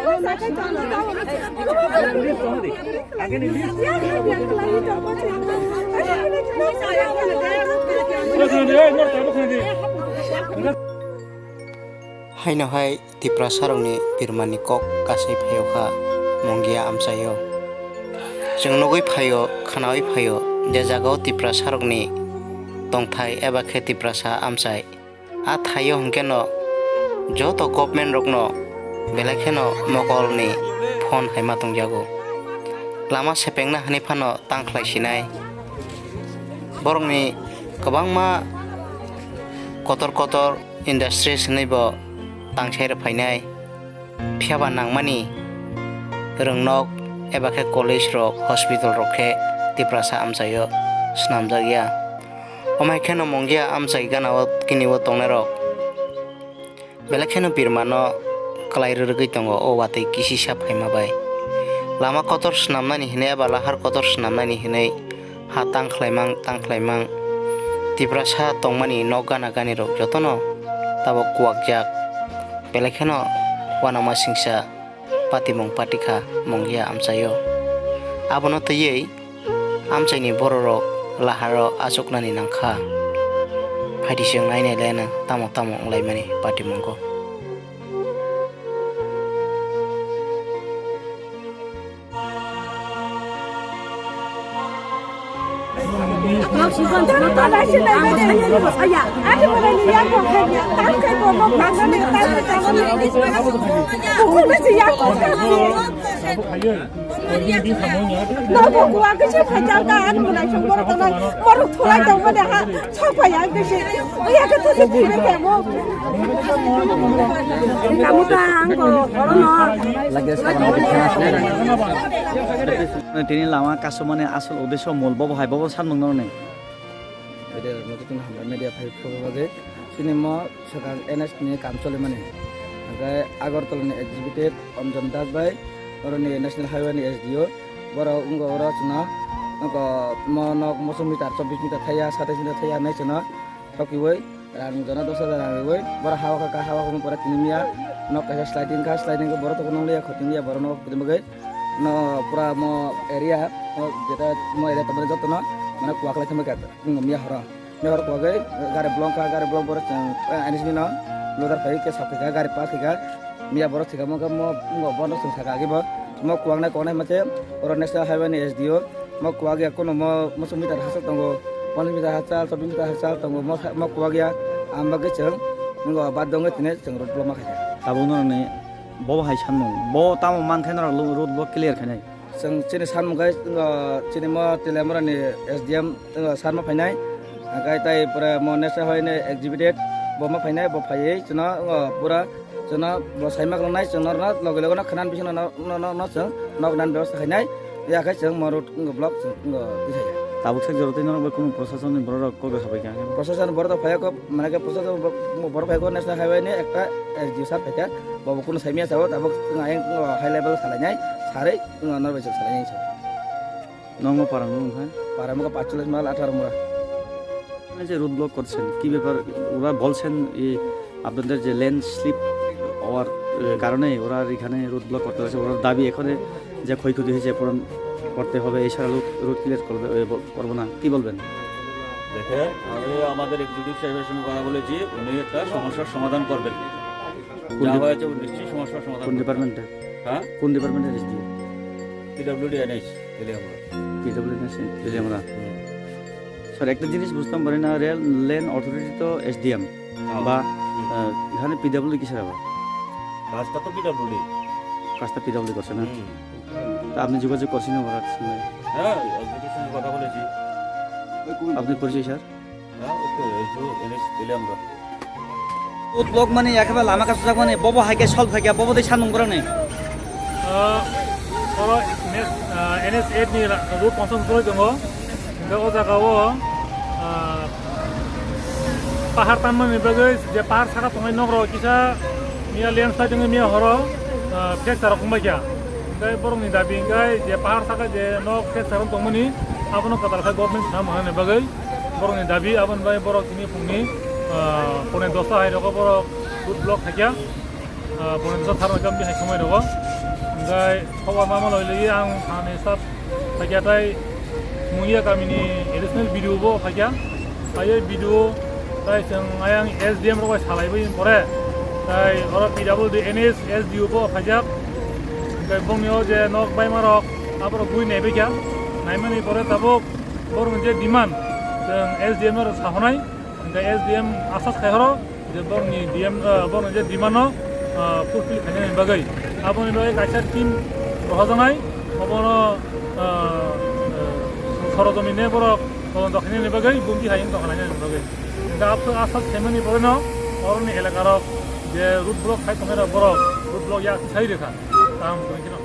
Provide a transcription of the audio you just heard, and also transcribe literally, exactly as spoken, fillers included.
Haino hai Tiprasarokni birmani kok kasui phaio kha Mongia amchaio. Chwng nugui phaio, khwnaui phaio, je jagao Tiprasarokni tongthai eba khe Tiprasa amchai. A thaio hwnkhe no joto government rokno belai kheno mokolni phone hai ma tongjago. Lama sepengna hwnwi phano tang khlai sinai. Borokni kwbangma kotor kotor industries hwnwi bo tang sai rw phainai. Phiya ba nangmani rwngnok eba khe college rok, hospital rok khe Tiprasa amchaio swnamjak ya. Omo hai kheno Mongia amchai gana o kini o tongnai rok belai kheno birmano kwlai rwrwgwi tongo o watwi kisisa phaima bai. Lama kotor swnamnani hwnwi eba lahar kotor swnamnani hwnwi ha tang khlaimang, tang khlaimang. Tiprasa tongmani nok gana gani rok jotono tabok kuwakjak. Belai kheno uanama singsa patimung patikha Mongia amchaio. Abono twiwi amchaini bororok laharo achuknani nangkha. Phaidi chwng nainai leno tamo tamo wnglaimani patimungo. Kamu ta ang ko oro no. Tini lama kasumani asol uddesho mol bobo hai bobo sanmung no ni. Media rokno jotono hambai media phai phuru bagwi. Chini mo swkang N H ni kam cholimani. Hwnkhe Agartala ni executive Anjan Das bai, oroni National Highway ni S D O, borok wngkha oro chwngno, wngkha mo nok moso meter, chobbish meter thaiya, satais meter thaiya hinwi chwngno thokiwi rang jona dos hajar rang riwi, borok hawa kha, hawa kha pore tini miya nok kaisa sliding kha, sliding khe borok tongwi nang liya, khotini ya borok no tini bagwi no pura mo area, mo jeta mo area tongmani jotono mane kuwa khlai thangbai kha miya horo. Mihor kogwi gari blong kha, gari blong borok chwng, eh, N H B no loader phai khe sak kha, gari park kha. Miya borok thika mo khe mo, mo bono chwng saka agi bo. Mo kwak nai, kwak nai ma khe oro National Highway ni S D O. Mo kwak ya kuno mo muchung meter hachal tongo, ponchas meter hachal, chobbish meter hachal tongo. Mo, mo kwak ya, ang bagwi chwng, ngo bad dongwi tini chwng road block ma kha. Tabuk no ni bo hai sanmung, bo tamo man khe norok road block clear khainai. Chwng chini sanmung khe, uh, chini mo Teliamura ni S D M, uh, sar ma phainai. Hwnkhe tai pore mo National Highway ni executive bo ma phainai, bo phaiwi chwngno, uh, pura chwngno bo sai ma kwlangnai, chwng norno loge loge no khwnan bisingo no, no, no, no chwng noknan bebosta khainai. Ya khe chwng mo road wngkha block chwng wngkha tisa ya. Tabuk se jora tei norok bai kunu proshasonni borok rok kok rok habai kha. Proshasonni borok rok phai kho, mane khe proshasonni borok phai kho National Highway ni ekta S D O sir phai kha. Bo bo kunu sai manya sabo, tabuk ayang high level salainai, sarwi norbai salainai sa. Nongo parang nung hai? Parang mukha pachchollish mal atharo mura. এই যে road block করছেন, কি ব্যাপার? ওরা বলছেন এই আপনাদের যে লেন স্লিপ হওয়ার, এ, হুম। কারণে ওরা এখানে রোড ব্লক করতে হয়েছে। ওনার দাবি এখানে যে ক্ষয়ক্ষতি হয়েছে পূরণ করতে হবে, এছাড়া রোড, রোড ক্লিয়ার করবে, এ, ব-, করবো না। কি বলবেন? দেখেন, আমি আমাদের এক্সিকিউটিভ সাহেবের সঙ্গে কথা বলেছি, উনি একটা সমস্যার সমাধান করবেন। কোন যা ডিপ-, হয়েছে, উনি নিশ্চয়ই সমস্যার সমাধান কোন করবেন। ডিপার্টমেন্টের? হ্যাঁ? কোন ডিপার্টমেন্টের SDO? PWD NH, Teliamura. PWD NH, Teliamura. হুম। স্যার, একটা জিনিস বুঝতাম পারি না, রেল লেন অথরিটি তো এসডিএম হ্যাঁ। বা, হুম। আহ, এখানে পিডব্লিউডি কিসের আবার? কাজটা তো পিডব্লিউডি। কাজটা পিডব্লিউডি করছে না? হুম। তা আপনি যোগাযোগ করছেন না ওনার সঙ্গে? হ্যাঁ, এক্সিকিউটিভ সঙ্গে কথা বলেছি। আপনার পরিচয়, স্যার? হ্যাঁ, ওই তো, এই তো এনএইচ দিলে আমরা। Road block mani, ekhe ba lama kasujak mani, bobo hai khe solve khai khe, bobo tei sanmung borok ni. Ah, oro nes-, ah, N H eight ni ra-, road construction khlai tongo. Hingke o jaga o, ah, pahar tanmani bagwi je pahar saka tongnai nok rok kisa miya landslide wngwi miya horo, ah, fracture rok wngbai kha. Hingke borok ni dabi hingke je pahar saka je nok fracture rok tongmani abono kwtal khe government swnam manani bagwi. Borokni dabi aboni bagwi borok tini phungni, ah, pone dosta hai rogo borok road block khaikha, ah, pone dosta tharmai kha bini hai somoi rogo. Tei khobor ma maloi lwi ang thani sab phaikya tei Mungia kamini additional B D O bo phaikya. Phaiwi B D O tei chwng ayang S D M rok bai salaiwi pore tei oro P W D N S S D O bo phaijak. Tei bongni o je nok baima rok aborok bui naibaikha. Naimani pore tabuk borokni je demand chwng S D M no rok sahonai. Hingke S D M asas khai horo je borokni D M, ah, borokni je demand no, ah, fulfill khainani bagwi. Aboni bagwi kaisa team rohojaknai, obono, ah, ah, sorojomi ne borok todonto khainani bagwi, bumti hai wngtong khainani bagwi. Hingke aboni asas khaimani poreno oroni elaka rok je road block khai tongnai rok borok road block yak sai rwkha. Tamo hingke no.